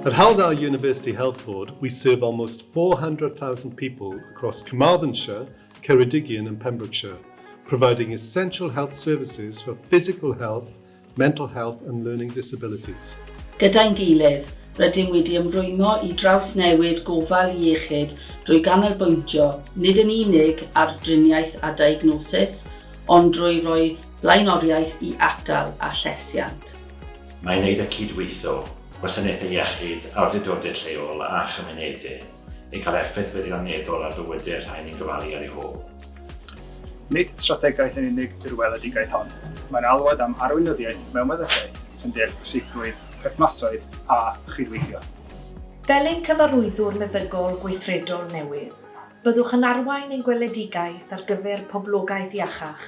At Hywel Dda University Health Board, we serve almost 400,000 people across Carmarthenshire, Ceredigion and Pembrokeshire, providing essential health services for physical health, mental health and learning disabilities. Gyda'n gilydd, rydym wedi ymrwymo i drawsnewid gofal iechyd drwy ganolbwyntio nid yn unig ar driniaeth a diagnosis, ond drwy roi blaenoriaeth i atal a llesiant. Mae'n wneud â cydweithio, gwasanaethau iechyd, awdurdodau lleol a chymunedau yn cael effaith wirioneddol ar fywydau'r rhai ni'n gofalu ar eu hôl. Nid strategaeth yn unig yw'r weledigaeth hon, mae'n alwad am arweinyddiaeth mewn meddygaeth sy'n deall pwysigrwydd perthnasoedd a chydweithio. Fel ein Cyfarwyddwr Meddygol Gweithredol newydd, byddwch yn arwain ein gweledigaeth ar gyfer poblogaeth iachach,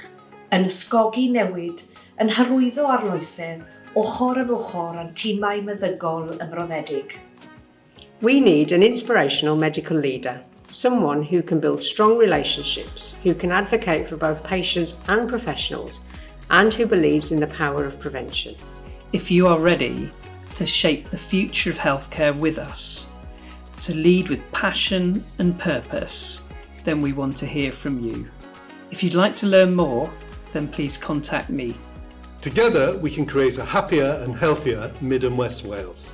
yn ysgogi newid, yn hyrwyddo arloesedd ochr yn ochr â'n timau meddygol ymroddedig. We need an inspirational medical leader, someone who can build strong relationships, who can advocate for both patients and professionals, and who believes in the power of prevention. If you are ready to shape the future of healthcare with us, to lead with passion and purpose, then we want to hear from you. If you'd like to learn more, then please contact me. Together, we can create a happier and healthier Mid and West Wales.